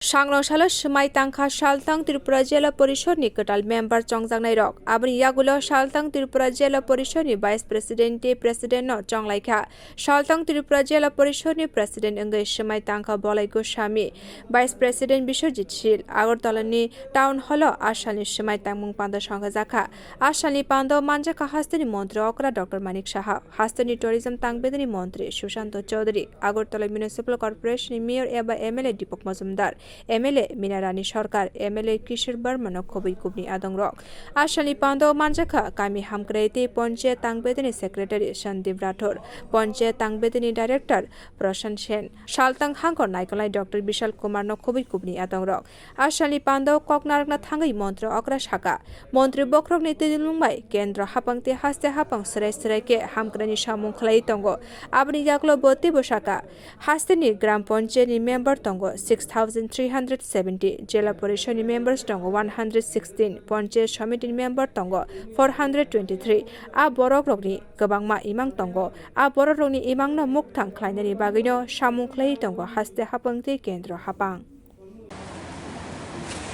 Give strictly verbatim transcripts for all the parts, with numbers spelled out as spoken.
Sangrong salo swmai tangkha Saltang Tripura Jila Porishod ni kwtal member chongjaknai rok. Aboni yagulo Saltang Tripura Jila Porishod ni Vice President tei President no chonglaikha. Saltang Tripura Jila Porishod ni President wngwi swmai tangkha Bolai Goswami, Vice President Biswajit Sil. Agartala ni Town Hall o a salni swmai tangmung panda songkhajakha. A salni panda o manjakha hasteni montri okra Doctor Manik Saha, hasteni tourism tangbedeni montri Sushanto Chaudhary, Agartala Municipal Corporation ni Mayor eba M L A Deepak Majumdar, M L A Mina Rani Sarkar, M L A Kishore Verma no khobwi kubni adongrok. A salni panda o manjakha kami hamkrai tei Panchayat tangbedeni Secretary Sandeep Rathore, Panchayat tangbedeni Director Prashant Sen, Saltang hangkor naikolnai Doctor Bishal Kumar no khobwi kubni adongrok. A salni panda o kok narwkna thangwi montri okra saka, montri bokhorokni twi nungbai kendro hapang tei haste hapang swrai swrai khe hamkraini samung khlaiwi tongo. Aboni yagulo bo teibo saka, hasteni Gram Panchayat ni member tongo six thousand three hundred seventy, Jila Porishod ni members tongo one hundred sixteen, Panchayat Samiti ni member tongo four hundred twenty-three. A borok rokni kwbangma imang tongo. A borok rokni imang no mukthang khlainani bagwi no samung khlaiwi tongo haste hapang tei kendro hapang.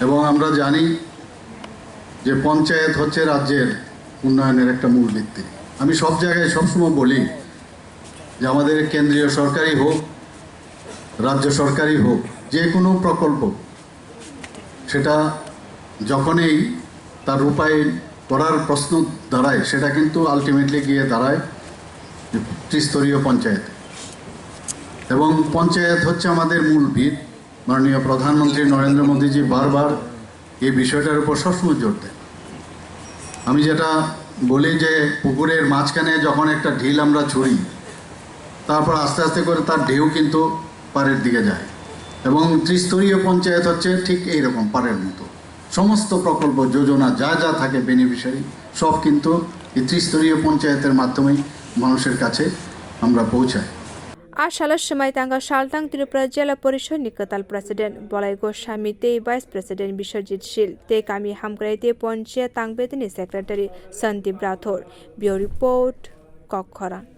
এবং আমরা জানি যে পঞ্চায়েত হচ্ছে রাজ্যের উন্নয়নের একটা মূল ভিত্তি। আমি সব জায়গায় সবসময় বলি যে আমাদের কেন্দ্রীয় সরকারই হোক, রাজ্য সরকারই হোক, যে কোনো প্রকল্প সেটা যখনই তার রূপায়ণ করার প্রশ্ন দাঁড়ায়, সেটা কিন্তু আলটিমেটলি গিয়ে দাঁড়ায় ত্রিস্তরীয় পঞ্চায়েত। এবং পঞ্চায়েত হচ্ছে আমাদের মূল ভিত। মাননীয় প্রধানমন্ত্রী নরেন্দ্র মোদীজি বারবার এই বিষয়টার উপর সবসময় জোর দেন। আমি যেটা বলি যে পুকুরের মাঝখানে যখন একটা ঢিল আমরা ছুড়ি, তারপর আস্তে আস্তে করে তার ঢেউ কিন্তু পাড়ের দিকে যায়। এবং ত্রিস্তরীয় পঞ্চায়েত হচ্ছে ঠিক এইরকম পাড়ের মতো। সমস্ত প্রকল্প, যোজনা, যা যা থাকে বেনিফিশিয়ারি, সব কিন্তু এই ত্রিস্তরীয় পঞ্চায়েতের মাধ্যমেই মানুষের কাছে আমরা পৌঁছাই। A salo swmai tangkha Saltang Tripura Jila Porishod ni kwtal President Bolai Goswami tei Vice President Biswajit Sil tei kami hamkrai tei Panchayat tangbedeni Secretary Sandeep Rathore. Bureau Report, Kokkhorang.